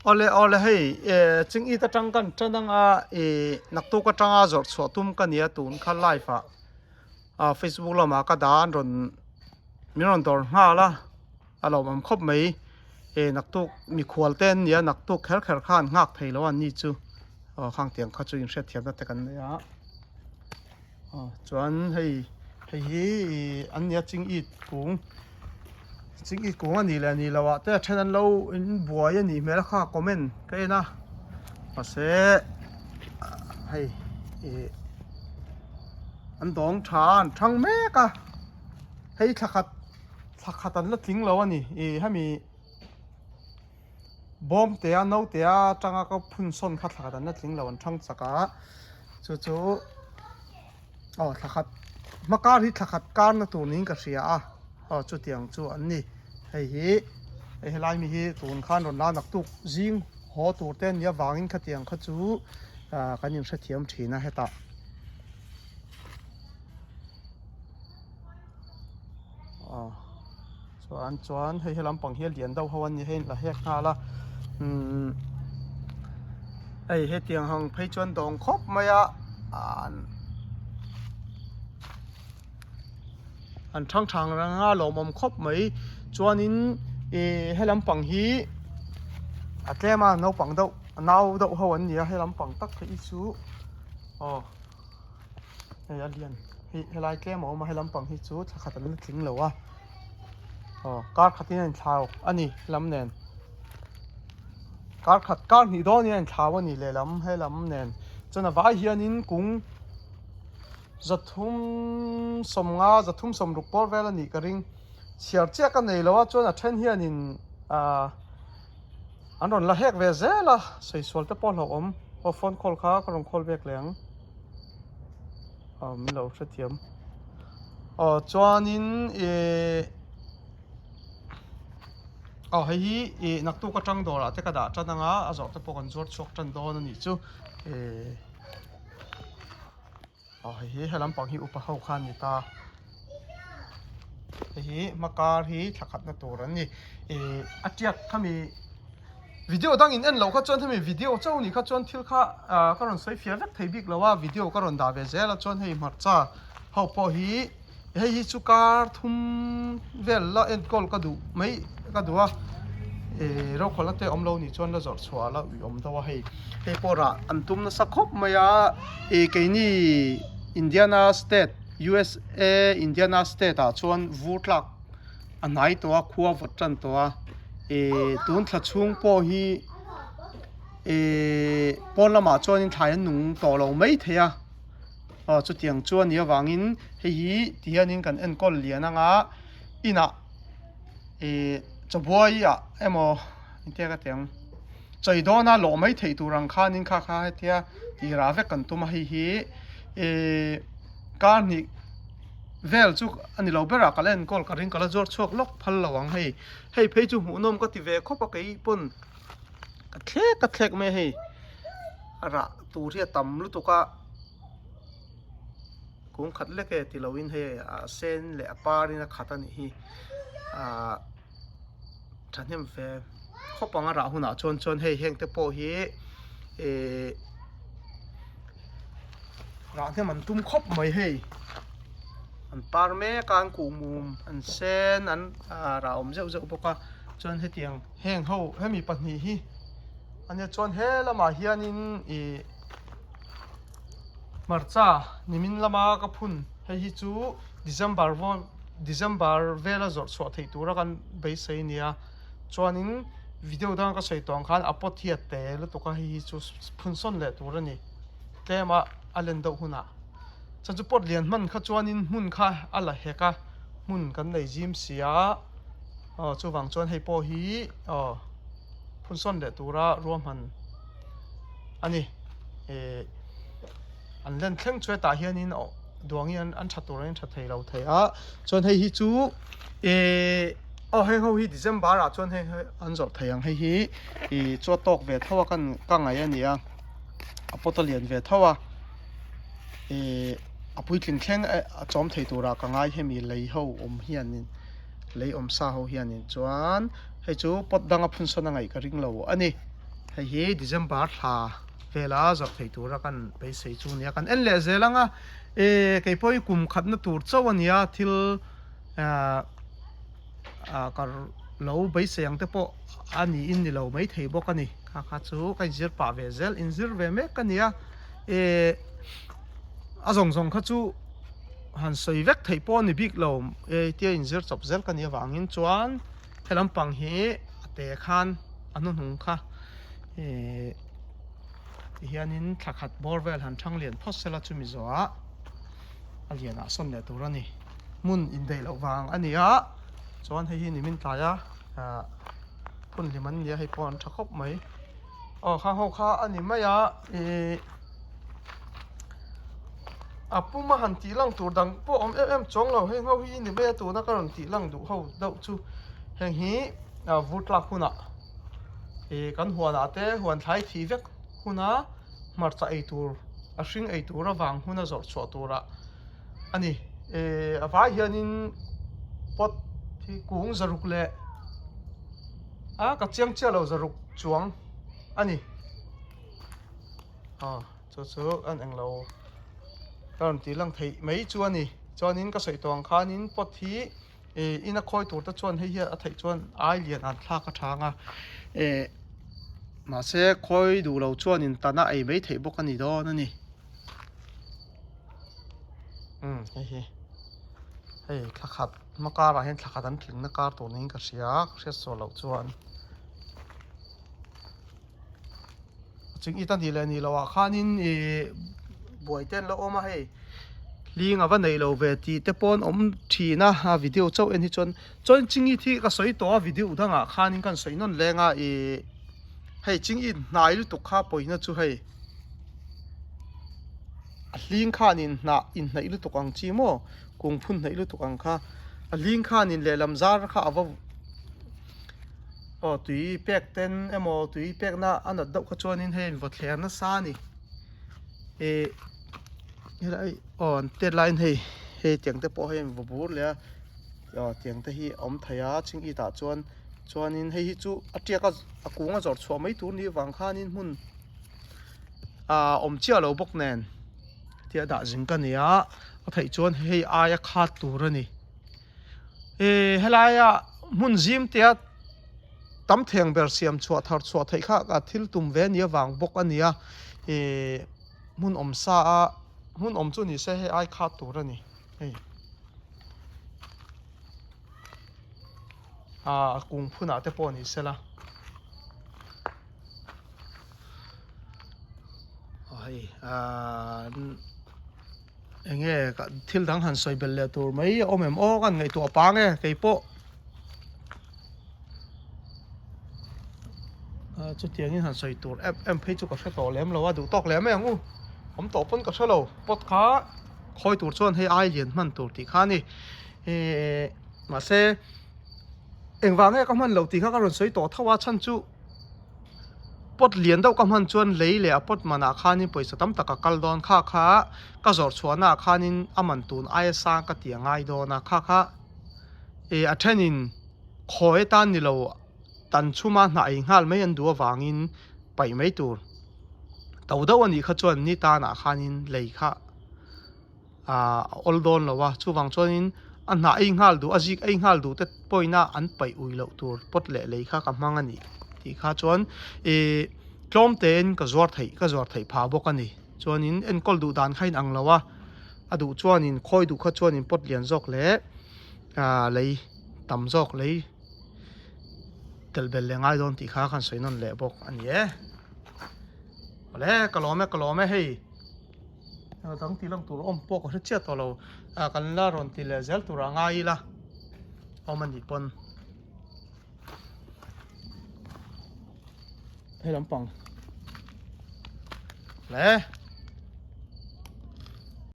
Awle awle hei ching it atang kan tan anga ih naktuk atanga zawrh chhuah tum ka nia tun kha live ah ah facebook lamah ka dah an rawn min rawn dawr nghal a a lawmawm khawp mai ih naktuk mikhual te an nia naktuk kher kher kha an nghak thei lo a ni chu aw khang tiang kha chu inhriatthiamna te kan nei a aw chuan hei hei hi ih an nia ching it kung. Ching i kung a nih leh a nih loh ah te a then an lo in buai a nih hmel a kha comment ka en a mahse hei ih an dawng tha a an thang mek a hei thla khat thla khat an la tling lo a ni ih hemi bawm te a naute a atanga ka phun sawn kha thla khat an la tling lo an thang chak a chu chu. Aw thla khat hma kar hi thla khat kar na tur niin ka hria a aw chutiang chu an ni hei hi hei helai mi hi tun khan rawn la naktuk zing haw tur te ania vangin khatiang kha chu ah kan inhrethiam thin a hetah. Aw chuan chuan hei he lampang hi a lian deuh ho a ni hei a hek nghal a umm hei hetiang ang phei chuan dawng khawp mai a an thang thang reng a lawmawm khawp mai chuanin ih he lampang hi a tlem a naupang deuh nau deuh ho an ni a he lampang tak phei hi chu aw. Hei a lian hi helai tlem a awm a he lampang hi chu thla khat an la tling lo a aw kar khatin a inthlau a ni helam nen kar khat kar hnih dawnin a inthlau a ni lehlam helam nen chuan a vai hianin kung zathum sawmnga zathum sawmruk pawr vel a nih ka ring chhiar chiah ka nei lo a chuan a then hianin ahh an rawn la hek ve zel a sawi sual te pawh hlauhawm aw phone call kha ka rawn call vek leh ang. Aw min lo hrethiam aw chuanin ih aw hei hi ih naktuk atang dawrah te ka dah tan anga a zawh te pawh kan zuar chhuak tan dawn a nih chu ih aw hei hi helam pang hi upa ho kha a ni ta hei hi hmakar hi thla khatna tur an ni ih a tiak khami. Video dang in en loh kha chuan hemi video chauh nih kha chuan thil kha ah ka rawn sawi fiah vek thei bik lo a, video ka rawn dah ve zel a chuan hei hmarcha ho pawh hi hei hi chu kar thum vel la enkawl ka duh mai ka duh a ih rokhawlh te awm lo nih chuan la zawrh chhuah la ui awm deuh a hei hei pawh rah an tum nasa khawp mai a ih keini Indiana state USA Indiana state ah chuan vur tlak a hnai tawh a khua vawt tan tawh a ihh tun thla chhung pawh hi ihh pawn lamah chuanin thlai an nung tawh lo mai thei a aw chutiang chu a nih avangin hei hi ti hianin kan enkawl lian anga inah ihh chawbuai ah emaw engtia ka tih ang chawi dawna lawh mai theih tur ang khanin kha kha hetia tih rah vek kan tum a hei hi ihh kar hnih. Vel chu a ni lo ber a, ka la enkawl ka ring ka la zuar chhuak lawk phal lo ang hei. Hei phei chu hmuhnawm ka ti ve khawp a kei pawn ka thlek ka thlek mai a hei. A rah tur hi a tam lutuk a, kung khat lek e ti lo in hei a sen leh a par in a khat a nih hi. Ahh thahnem ve khawp ang a rah hunah chuan chuan hei heng te pawh hi ihh. Rah hnem an tum khawp mai hei an par mek a an kuhmum an sen an ah rah awm zeuh zeuh bawk a chuan hetiang heng ho hemi pahnih hi ania chuan he lamah hianin ih hmarcha nimin lama ka phun hei hi chu December vawn December vela zawrh chhuah theih tura kan beisei a nia. Chuanin video danga ka sawi tawh ang khan a pot hi a te lutuk a, hei hi chu phun sawn leh tur a ni. Tlem a a len deuh hunah. Chuan chu pot lian hman kha chuanin hmun kha a la hek a, hmun kan nei zim si a, aw chuvang chuan hei pawh hi aw phun sawn leh tura ruahman a ni. Ih an len thleng chu hetah hianin aw duangin an tha tur angin tha thei lo thei a, chuan hei hi chu ih. Aw heng ho hi December ah chuan heng hi an zawrh thei ang hei hi ih chu a tawk ve tho a kan ka ngaih a ni a a pot a lian ve tho a ih a puitling thleng a chawm thei turah ka ngai hemi lei ho awm hianin lei awm sa ho hianin chuan hei chu pot danga phun sawn a ngaih ka ring lo a ni. Hei hi December thla vela zawrh thei tura kan beisei chu nia kan en leh zel ang a e kei pawh hi kum khatna tur chauh a nia thil ah ah ka lo beisei ang te pawh a niin ni lo maithei bawk a ni kha kha chu ka inzir pah ve zel inzir ve mek a nia e a zawng zawng kha chu han sawi vek theih pawh a ni bik lo e tia inzir chawp zel ka nih avangin chuan he lampang hi a te khan a hnuhnung kha eh ti hianin thla khat bawr vel han thang lian phawt sela chumi zawhah a lianah sawn leh tur a ni hmun indaih loh vang a ni a chuan hei hi nimin tlaia ah phun hlim an ni a hei pawh an tha khawp mai aw khang ho kha a ni mai a ih a puma han tih lang tur dang pawh a awm em em chuang lo hei ho hi ni mai a tuna ka rawn tih lang duh ho deuh chu heng hi ah vur tlak hunah ih kan huanah te huan thlai thih vek huna hmarcha ei tur a hring ei tur avang huna zawrh chhuah turah a ni ih a vai hianin pot hi kung zaruk leh a ka chiang chiah lo zaruk chuang a ni. Aw chu chu an englo ka rawn tih lang theih mai chu a ni chuanin ka sawi tawh ang khanin pot hi ih ina khawi tur te chuan hei hian a theih chuan ai lian an thlak a thang a eh mahse khawi duh lo chuanin tan a ei mai theih bawk a ni dawn a ni umm hei hi hei thla khat hma karah hian thla khat an tling na kar tur niin ka hria ka hriat sual loh chuan. Ching i ta nih leh nih loh ah khanin ih buai te an lo awm a hei hling a va neih lo ve tih te pawh an awm thin a a video chauh en hi chuan chuan ching i hi ka sawi tawh a video dangah khanin ka han sawi nawn leng a ih hei ching i hnai lutuk kha pawina chu hei a hling khanin hnah inhnaih lutuk ang chi maw kung phun hnaih lutuk ang kha a hling khanin lehlam zar kha a va. Aw tui pek ten emaw tui pekna a nat deuh kha chuanin hei vaw thler nasa a ni ih helai aw an tet laiin hei hei tiang te pawh hei an vaw bur leh a aw tiang te hi a awm thei a ching it ah chuan chuanin hei hi chu a tiak a a kung a zawrh chhuah mai tur ni avang khanin hmun ah awm chiah lo bawk nen tia dah zing ka ni a a theih chuan hei aia khat tur a ni. Ih helaia hmun zim tia tam theng ber siam chhuah thar chhuah theih kha ka thil tum ve ania vang bawk a nia ih hmun awm sa a hmun awm chu ni se hei ai khat tur a ni hei ah kung phunah te pawh ni sela. Aw hei ah. Enge thil dang han sawi belh leh tur mai a awm em aw ka han ngaihtuah pang e kei pawh chutiangin han sawi tur em em phei chu ka hre tawh lem lo a duh tawk lem mai ang u awm tawh pawn ka hre lo pot kha khawi tur chuan hei ai lian hman tur tih kha a ni ehh mahse engvang nge ka hman loh tih kha ka rawn sawi tawh tho a chhan chu. Pot lian deuh ka hman chuan lei leh a pot manah khanin pawisa tam tak a kal dawn kha kha ka zawrh chhuahnaah khanin a man tun aia sang ka ti a ngai dawn a kha kha ih a thenin khawi atan ni lo tan chhuma hnah ei nghal mai an duh avangin paih mai tur to deuh a nih kha chuan ni tanah khanin lei kha. Ahh a awl dawn lo a, chuvang chuanin a hnah ei nghal duh a zik ei nghal duh te pawina an paih ui loh tur pot leh lei kha ka hmang a ni tih kha chuan ih tlawm tein ka zuar theih ka zuar theih phah bawk a ni chuanin enkawl duh dan kha inang lo a a duh chuanin khawi duh kha chuanin pot lian zawk leh ahh lei tam zawk lei tel bel leh ngai dawn tih kha ka han sawi nawn leh bawk a ni e awle ka lawm e ka lawm e hei. Dang tih lang tur awm pawh ka hre chiah tawh lo ah kan la rawn ti leh zel tur a ngai ila awm a nih pawn hei lampang hle.